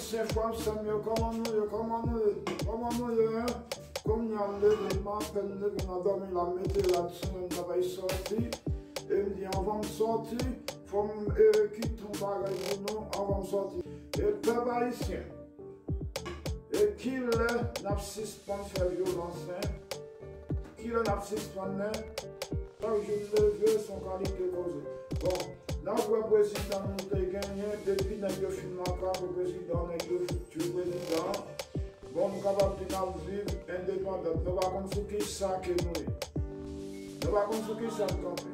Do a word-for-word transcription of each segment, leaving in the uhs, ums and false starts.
Sen fwa m, sè m yo, kòman nou ye? Kòman nou ye? Kòman nou ye, en? Kounye a m leve, m apèn leve nan dòmi la, m mete rad sou mwen, m t ap al sòti. E m di, anvan m sòti, fò m, e, kite yon bagay pou nou, anvan m sòti. E pèp ayisyen, e kilè n ap sispann fè vyolans, en? Kilè n ap sispann, en? Chak jou m leve, se yon kalite koze. Bon, n ap wè prezidan nou te genyen, depi nèg yo fin matrape prezidan, nèg yo fout tchwe prezidan. Bon, m kapab di n ap viv endepandan. Nou pa konn sou ki sa ke nou ye. Nou pa konn sou ki sa n kanpe.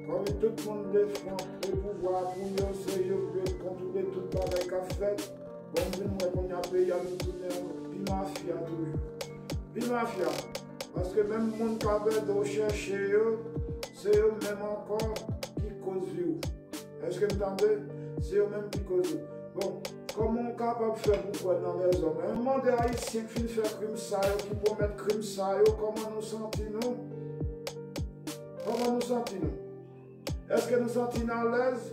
Kòm tout moun defann e pouvwa pou yo, se yo ki dwe kontwole tout bagay k ap fèt. Bon, m vin wè kounye a peyi a vin tounen pi mafya toujou. Pi mafya. Paske menm moun k ap ede w chèche yo, se yo menm ankò ki koz vi w. Èske m tande? Se yo menm ki koz ou. Bon, kòman w kapab fè pou kwè nan lèzòm? M mande ayisyen ki fin fè krim sa yo, ki pwomèt krim sa yo, kòman nou santi nou? Kòman nou santi nou? Èske nou santi n alèz?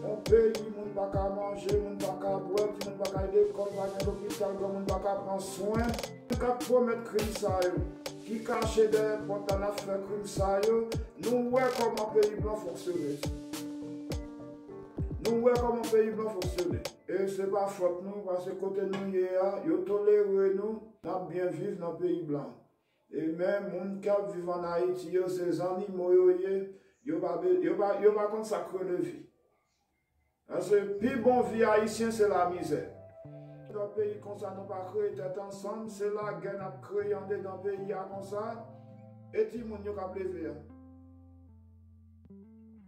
Yon peyi, moun pa ka manje, moun pa ka bwè, timoun pa ka al lekòl, pa gen lopital, granmoun pa ka pran swen. Moun k ap pwomèt krim sa yo, ki kache dèyè pòt la, n ap fè krim sa yo, nou wè kòman peyi blan fonksyone. Nou wè kòman peyi blan fonksyone. E se pa fòt nou, paske kote nou ye a, yo tolere nou, n ap byen viv nan peyi blan. E men moun k ap viv ann Ayiti yo, se zannimo yo ye, yo pa, be- yo pa, yo pa konn sa k rele vi. Paske pi bon vi ayisyen, se lamizè. Nan peyi konsa, nou pa kreye tèt ansanm, se lagè n ap kreye andedan peyi a konsa, e timoun yo k ap leve a.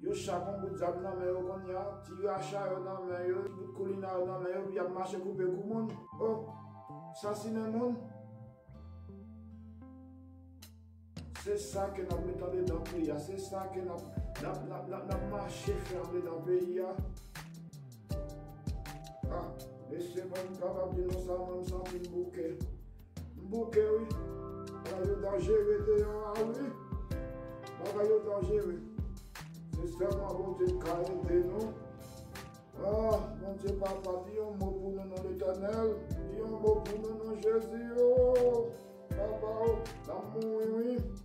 Yo chak yon bout zam nan men yo kounye a, ti racha yo nan men yo, ti bout koulina yo nan men yo, pou y ap mache koupe kou moun. Oh, sasinen moun. Se sa ke n ap met andedan peyi a, se sa ke n ap, n ap, n ap, n ap, n ap mache fè andedan peyi a. Ah, mesye, mwen m kapab di nou sa, mwen m santi m bouke. M bouke, wi. Bagay yo danjere deyò a, wi. Bagay yo danjere. Se sèlman Bondye k ka ede nou. Ah, Bondye Papa, di yon mo pou nou, non Letènèl. Di yon mo pou nou, non Jezi, oh. Papa, oh, n ap mouri, wi.